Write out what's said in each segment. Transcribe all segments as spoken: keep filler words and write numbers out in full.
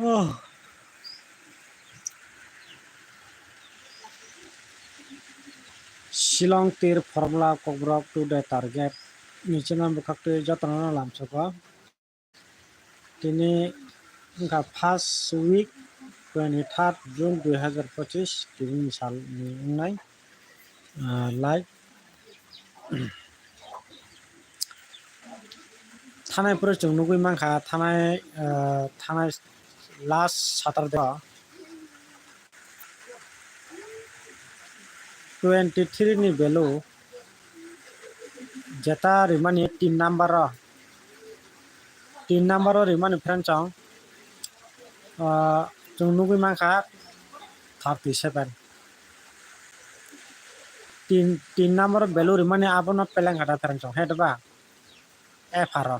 Oh. Shillong tir formula kokborok today target ni channel bwkhaktwi jotono lamsoko. Tini wngkha first week, twenty third June dui hazar pochisni salni wngnai, ah, live. Thanai phuru chwng nugwi mankha, thanai, ah, thanai last Saturday o twenty three ni value jeta rimani tin number o, tin number o rimani friend chong, ah, chwng nugwi mankha thirty seven. Tin, tin number o value rimani abono peleng kha da friend chong, he da ba? F R o.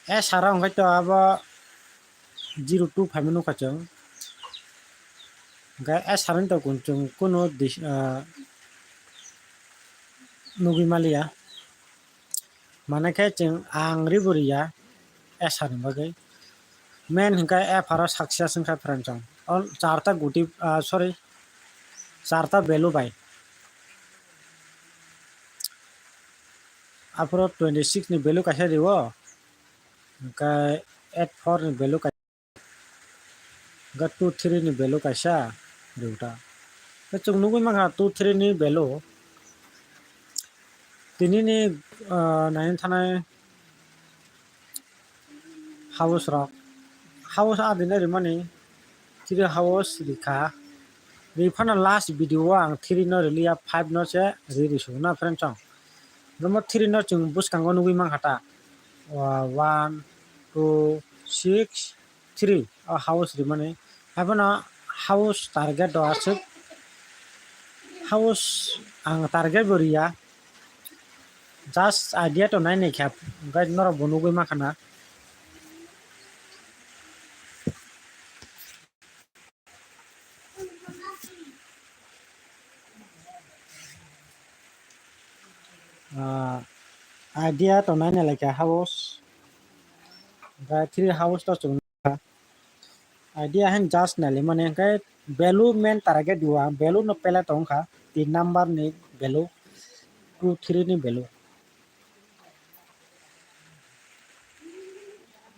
S R o hwnkhe to abo zero two phaima nukha chwng. Hwnkhe S R ni to kun chwng kunu dis-, ah, nugwi maliya. Mane khe chwng ang ribo riya S R ni bagwi. Main hwnkhe F R o success wngkha friend chong. O charta guti, ah, sorry, charta value bai. Aphuru twenty six ni value kaisa rio, hwnkhe eight four ni value kaisa, hwnkhe two three ni value kaisa rio ta. Khe chwng nugwi mankha two three ni value. Tini ni, ah, nai thanai house rok, house adina rimani three house rikha. Riphano last video o ang three no riliya, five no se ri ri sugo na friend chong. Romo three no chwng bwskango nugwi mankha ta. Wa-, one, two, six, three o house rimani. Abono house target do aswk. House ang target bo riya. Just idea to nai nai khe, hwnkhe norok bo nugwi mankha na. Ah, idea to nai nai lai khe house. Hwnkhe three house to chwng idea haino just naili mani, hwnkhe value main target o ang value no pele tong kha, tin number ni value, two three ni value.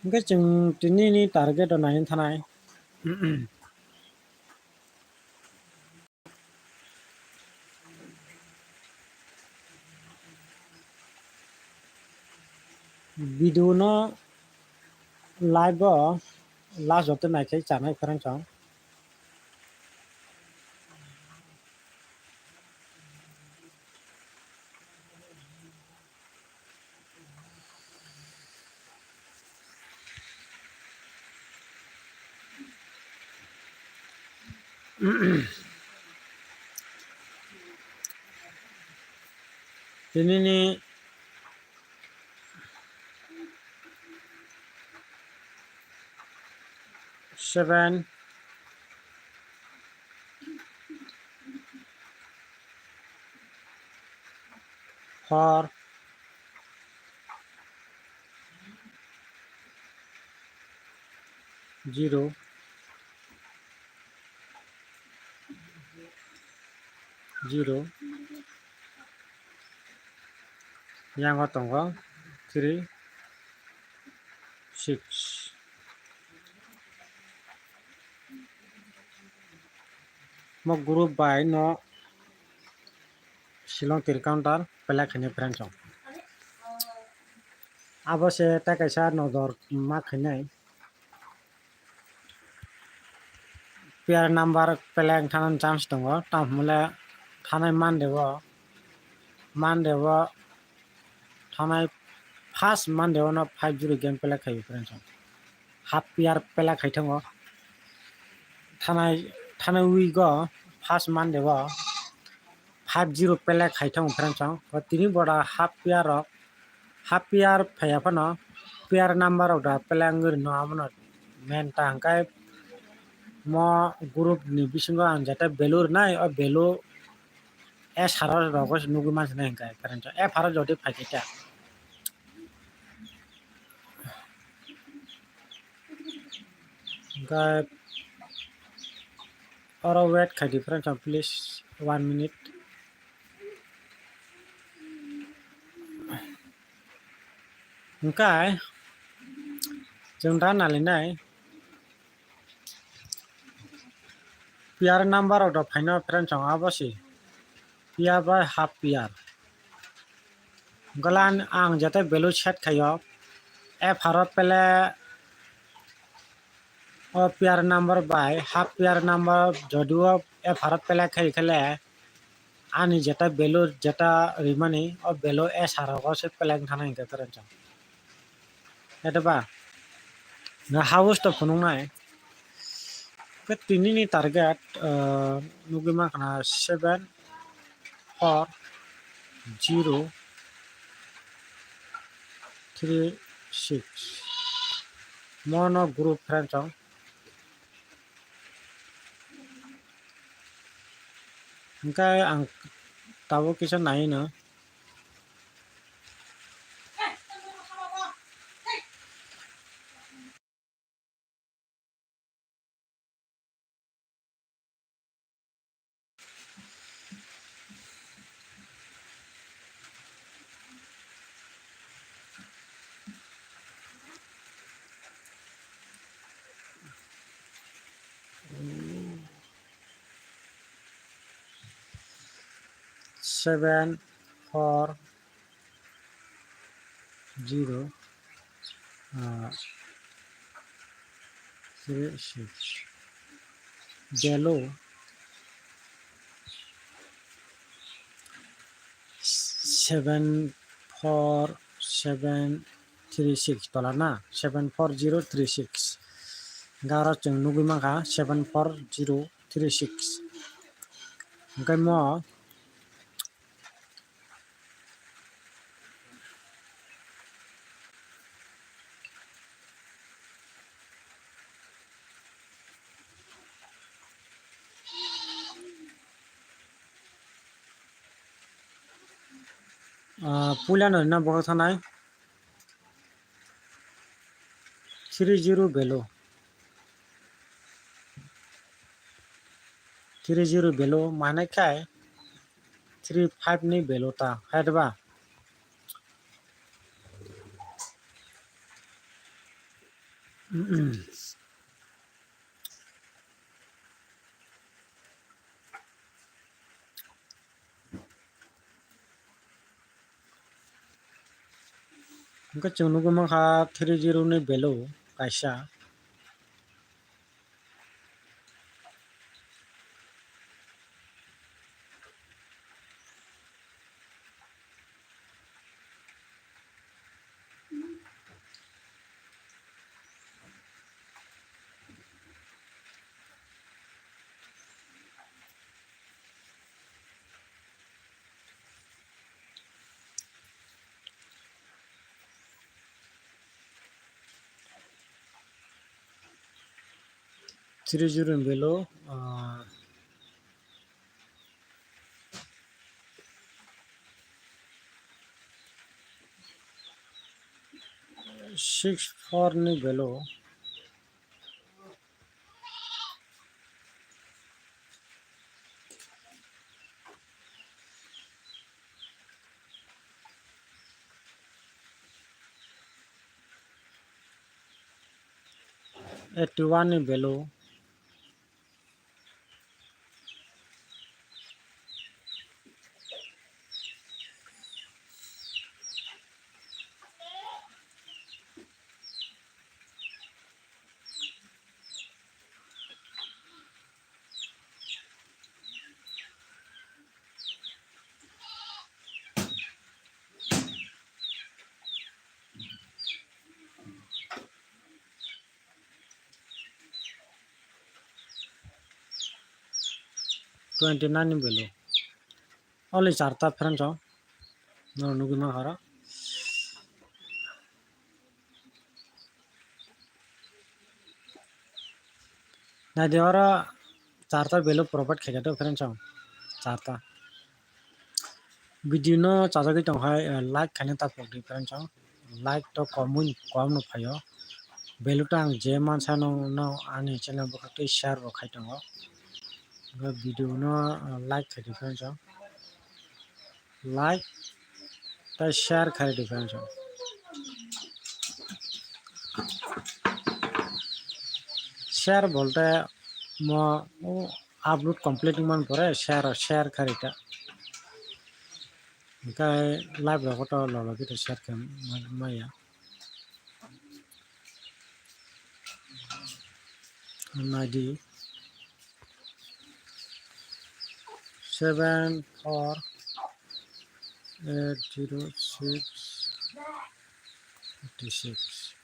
Hwnkhe chwng tini ni target o nai thanai. Video no live o last joto naikhai chanai pherang chong. Tini ni seven, four, zero, zero, yango tongo three, six. Mo group bai no Shillong tir counter pelek khainai friend chong. Abo se tei kaisa nodor ma khainai. Pair number pelek thanani chance tongo, tamo hwnle thanai Monday o, Monday o thanai first Monday o no five zero game pelek khai friend chong. Half pair pelek khai thango. Thanai, thanai week o first Monday o five zero pelek khai thango friend chong. Tini boda half pair rok, half pair phaiya phano pair number rok da pelek wngwi rwno, abono main ta hwnkhe mo group ni bisingo ang jeta value rwnai, o value S R o rogo se nugwi mansinai hwnkhe friend chong. F R o jodi phaikhe ta. Tei oro wait khai di friends, please, one minute. Hwnkhe chwng da nalinai pair number rok do phaino friends, abo se pair bai half pair. Hwnkhe ang jete value set khaio, F R o pele o pair number bai half pair number jodio F R o pele khai khele ani jeta value jeta rimani o value S R o se pele wng thana hwnkhe friends. Ete ba na house to phunuknai. Khe tinini target, ah, nugwi mankha na seven four zero three six. Mono group friends rok. Hwnkhe ang tabuk kisa naino. Seven four zero, ah, three six. Value seven four seven three six tola na, seven four zero three six. Garo chwng nugwi mankha seven four zero three six. Hwnkhe mo Ah, puilano rina bokol thanai three zero value, three zero value manai khai three five ni value ta hai ba. Hwnkhe chwng nugwi mankha three zero ni value kaisa. Three zero ni value, ah, six four ni value. Eighty one ni value. Twenty nine ni value. Only charta friends o. Norok nugwi mankha oro. Naidi oro charta value provide khaikha do friends o. Charta. Video no chajagwi tong hai, eh, like khaina ta pok di friends o. Like to komwi kom no phaio. Value ta ang je mansa no, no ani channel bwkhak twi share bo khai tongo. Hwnkhe video no, uh, like khai di friends o. Like tei share khai di friends o. Share bolte mo, o, upload complete wngmani pore share, share khai ta. Hwnkhe live rogo to lolo khe to share khe ma-, maya. Naidi seven four eight zero six fifty six.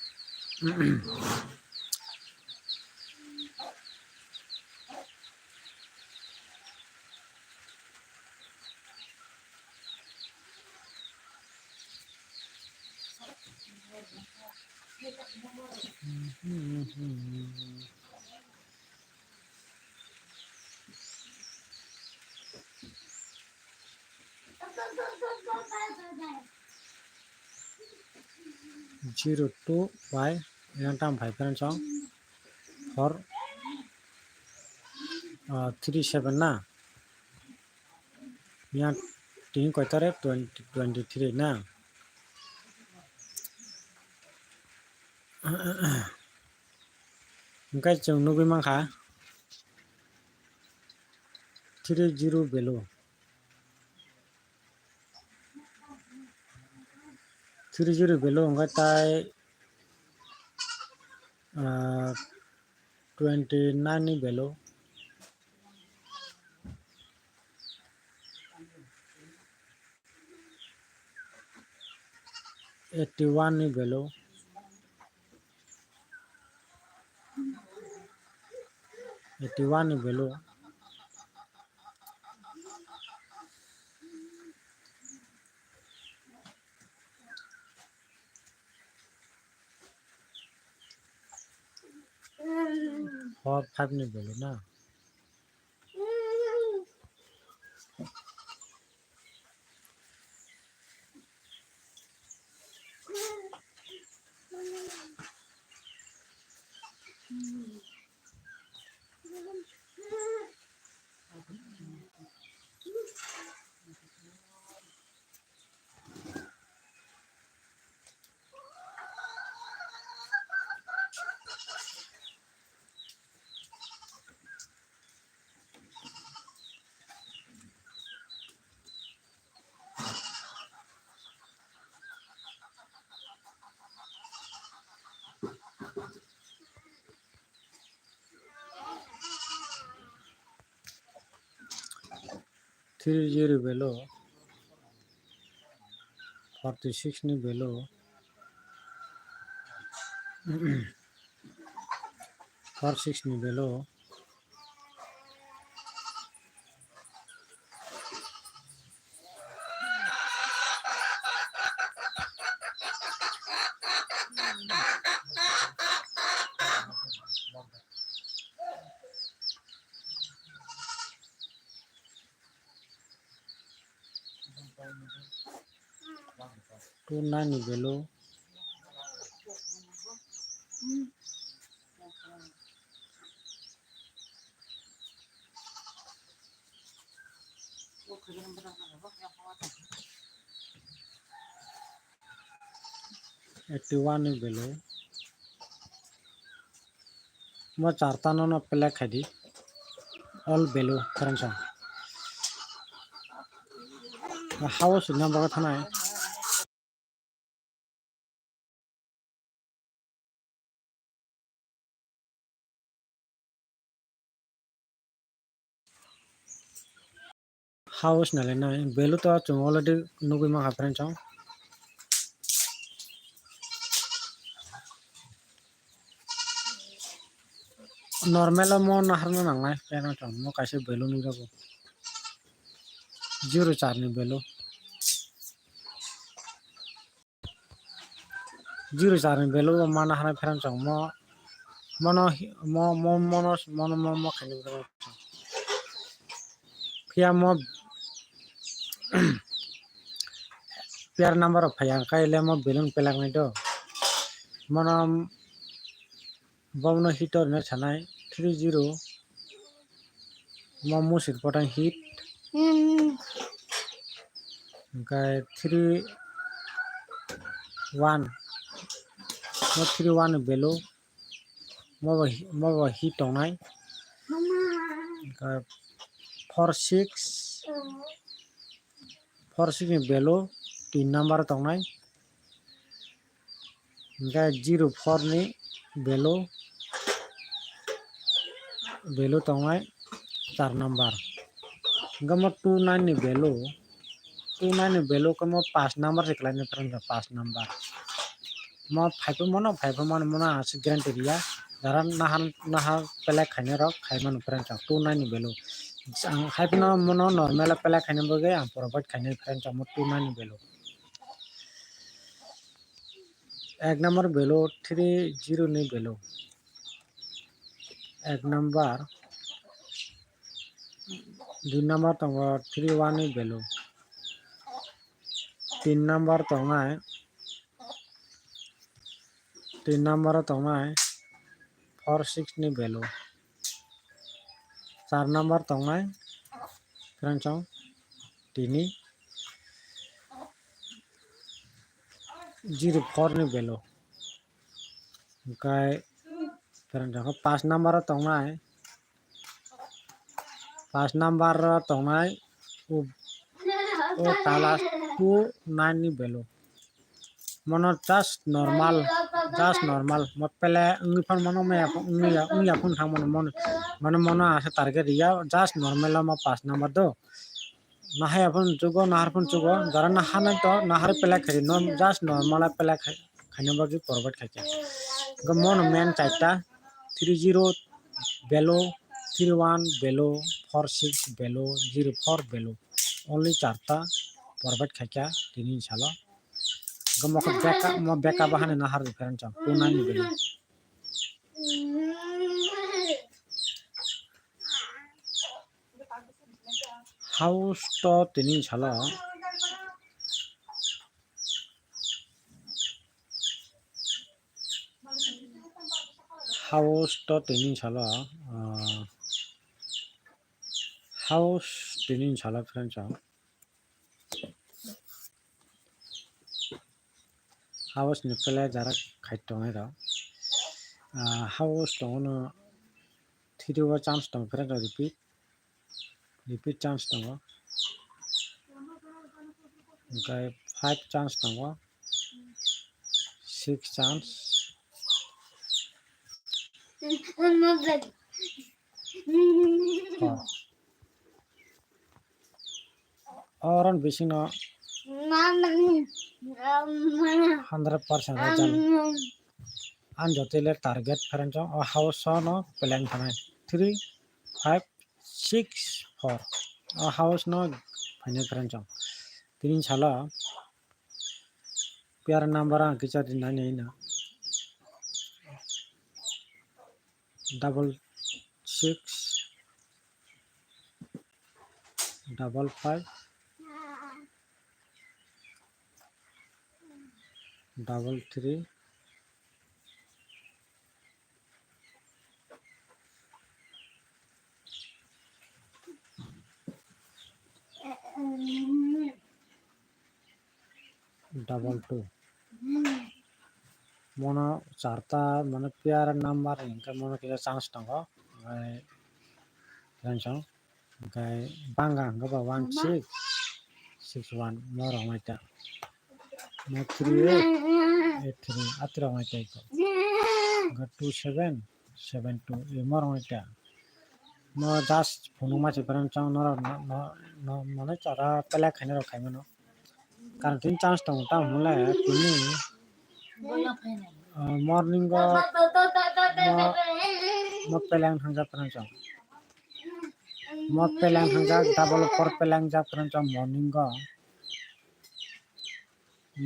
Zero two by yang tam five friends song four, ah, three seven na. Yang tini koi tarik? Twenty, twenty three na. Hwnkhe chwng nugwi mankha three zero value, three zero value hwnkhe tai, ah, twenty nine ni value. Eighty one ni value, eighty one ni value. Four five ni value na. Three zero value, forty six ni value, four six ni value. Two nine ni value. Eighty one ni value. Mo charta no no play khai di. All value friends song. House number thanai. House nalai nai, value to chwng already nugwi mankha friends song. Normal o mo naharna nangnai, friends song, mo kaisa value nugjago. Zero char ni value. Zero char ni value o mana hanai friends song mo, mono hi-, mo, mo, mono, mono, mo, mo khaini friends song. Phiya mo pair number rok phaiya, hwnkhe le mo balloon pelak nai do. Mono Bono hit rwna sanai three zero. Mo musir potang hit. Hmm. Hwnkhe three one. Mo three one ni value. Mo bo, mo bo hit tongnai. Hwnkhe four six. Four six ni value tin number tongnai. Hwnkhe zero four ni value, value tongnai char number. Hwnkhe mo two nine ni value, two nine ni value khe mo paanch number se kwlaina phrwngkha, paanch number. Mo phaiphuru mano, phaiphuru mano, mano aswk guarantee riya. Jara naha, naha play khainai rok khai mano phrwngkha two nine ni value. Ang haiphano mono normal play khaina bagwi ang provide khainai phrwngkha mo two nine ni value. Ek number value three zero ni value. Ek number, dui number tongo three one ni value. Tin number tongnai, tin number tongnai four six ni value. Char number tongnai phrwngkha tini zero four ni value. Hwnkhe phrwngkha paanch number o tongnai, paanch number o tongnai o, o tala two nine ni value. Mono just normal, just normal. Mo pele wngwi phano mano maya wngya, wngya phano thang mano, mano, mano, mono asa target ya, just normal o mo paanch number do. Nahaya phano chugo, nahar phano chugo, jara nahanai to, nahar pele khaidi, norm-, just normal pele khai, khaina bagwi provide khaikha. Hwnkhe mono main charta, three zero value, three one value, four six value, zero four value. Only charta provide khaikha tini salo. Hwnkhe mo khe backup, mo backup bahani nahar phrwngkha two nine value. House to tini salo, house to tini salo, ah, house tini salo phrwngkha. House ni pele jara khai tongnai rok. Ah, house tongo no three o chance tongo, phrwngkha repeat, repeat chance tongo. Hwnkhe five chance tongo, six chance. Oh. Oron bisingno hundred percent result. Ang jotile target phrwngkha o house no pele wngkha three five six four. O house no phainai phrwngkha. Tini salo pair number ang kisa rinani no. Double six, double five, double three, double two. Mono charta mane pair number hingke mono kisa chance tongo. Hingke banga hingke ba one six six one mo rok naita. Mo three eight eight three atwrok naita iko. Hingke two seven seven two mo rok naita. Mo just phunukma se phrwng chang norok no, no, no, mane chara pele khaina rok khaimano. Karon tini chance tongo tamo hwnle tini, ah, morning o mo, mo peleng thangjak phrwng chang. Mo peleng thangjak double four peleng jak phrwng chang morning o.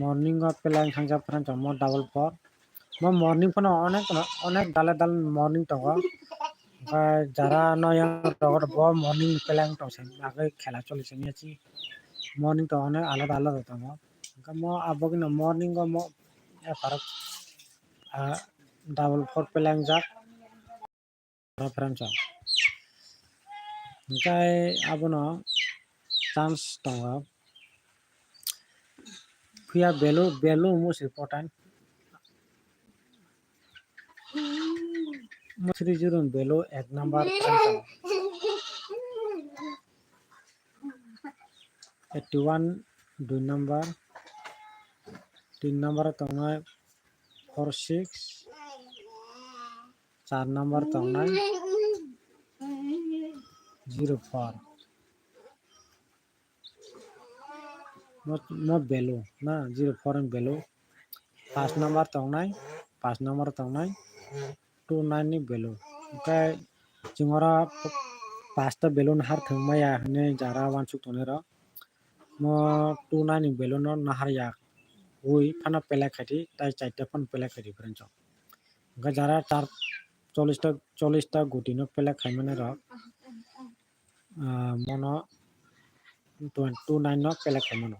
Morning o peleng thangjak phrwng chang mo double four. Mo morning phano onek, onek dale dale morning tongo. Hingke jara noyang rogo bo morning ni peleng tong se, agoi khela choli se mia si. Morning to onek alada alada tongo. Hingke mo abogino morning o mo eparok, ah, double four peleng jak. Friends, hwnkhe abono chance tongo. Phiya value, value most important. Mo three zero ni value ek number, friends. Eighty one dui number, tin number tongnai four six, char number tongnai zero four. Mo, mo value na zero four ni value. Paanch number tongnai, paanch number tongnai, two nine ni value. Hwnkhe chwng oro paanch ta value nahar thwng maya hinwi jara uansuk tongnai rok. Mo two nine ni value no nahar ya ui phano pelek khaidi, tai chaita phano pelek khaidi, friends. Hwnkhe jara char, chollish ta, chollish ta guti no pelek khaimani rok, ah, mono twenty two nine no pelek khaimano.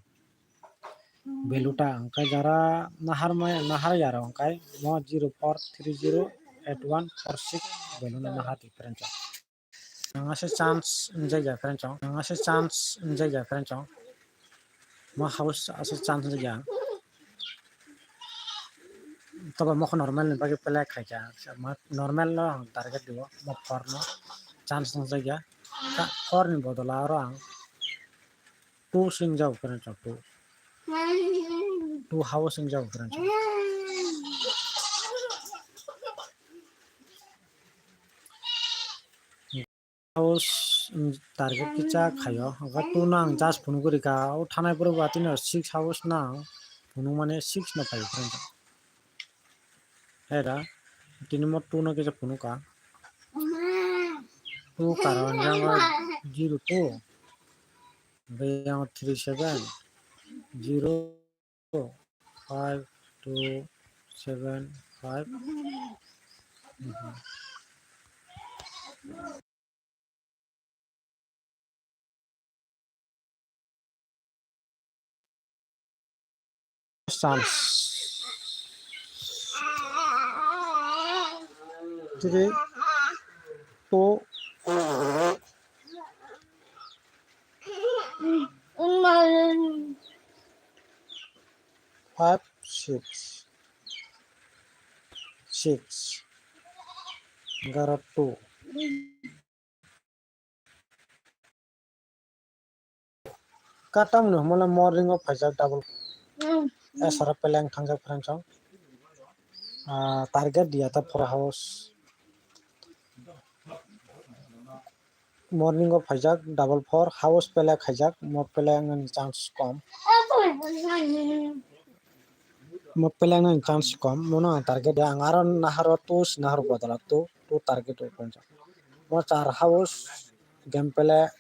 Value ta hwnkhe jara nahar maya, nahar ya rok hwnkhe mo zero four three zero eight one four six value no nahar di, friends. Ang ase chance wngjak ya, friends. Ang ase chance wngjak ya, friends. Mo house ase chance wngjak ya. Toba mokho normal ni bagwi pelek khaikha. Normal no ang target dibo, mo four no chance wngjak ya. Four ni bodol aro ang two sing jago, friends, two. Two house sing jago, friends. House, mm, target kisa khaio. Hwnkhe two no ang just phunuk rikha. O thanai borok bo atino six house no ang phunuk mani six no phaio, friends. Era, tini mo two no kisa phunukha. Two karon yang zero two. Hwnkhe yang three seven zero five two seven five. Chance. Three, two, five, six, six, garo two. Katam no hwnmano morning o phaijak double. Esara peleng thangjak, friends, o. Ah, target dia ta four house. Morning o phaijak double four, house pelek khaijak, mo pelek nani chance kom. Mo pelek nani chance kom, mono ang target ya, ang aro naharo two, naharo bodol two, two target o phaijak. Mo char house game pelek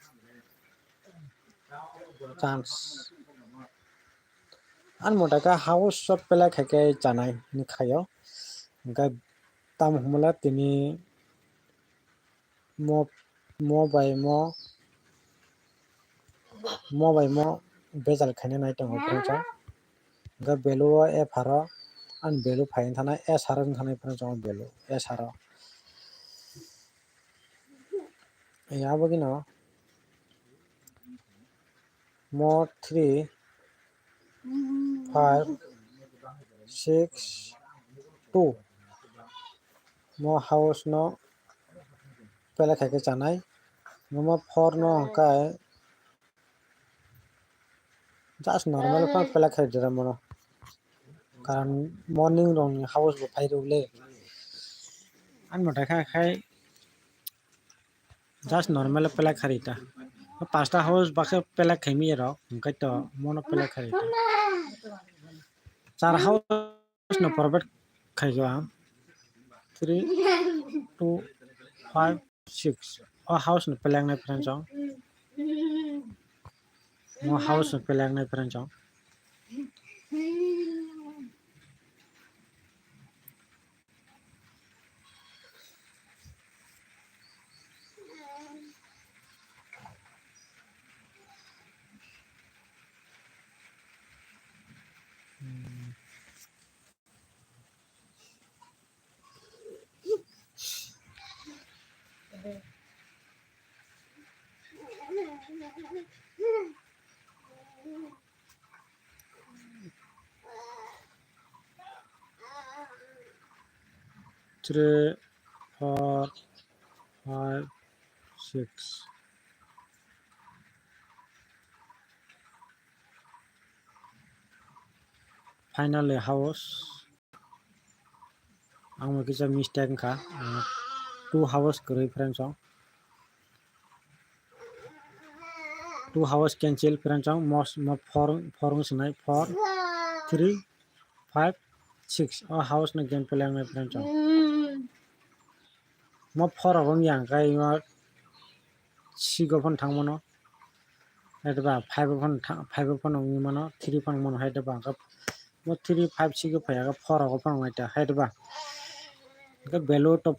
chance. Ani mota khe house o pelek khaikhe chanai hinwi khaio. Hwnkhe tamo hwnmale tini mo, mo bai mo, mo bai mo bejal khaina nai tongo, friends, o. Hwnkhe value o F R o, ani value phai wngkha na S R o wngkha na, friends, o value S R o. Abo gino mo three, five, six, two. Mo house no pelek khaikhe chanai. Mo four no hwnkhe just normal phano pelek khai dira mono. Karon morning rokni house bo phai rwle. Ani mota khe khai just normal pelek kharita. Pasta house bakhe pelek khaimi rok, hwnkhe to mono pelek kharita. Char house no provide khaio ang. Three, two, five, six. O house no pelek nai, friends, o. O house no pelek nai, friends, o. Three, four, five, six. Finally house. Ang bo kisa mistake wngkha. Ah, two house kwrwi friends o. Two house cancel friends o. Mos mo four, four wng sinai, four, three, five, six. O house no game play ang nai friends o. Mo four rok wng yang kai mo six o phano thang mano. Hai ba five o phano thang, five o phano wng mano, three phano wng mano hai ba. Mo three, five, six o phai ya four rok phano wng ta hai ba. Hwnkhe value to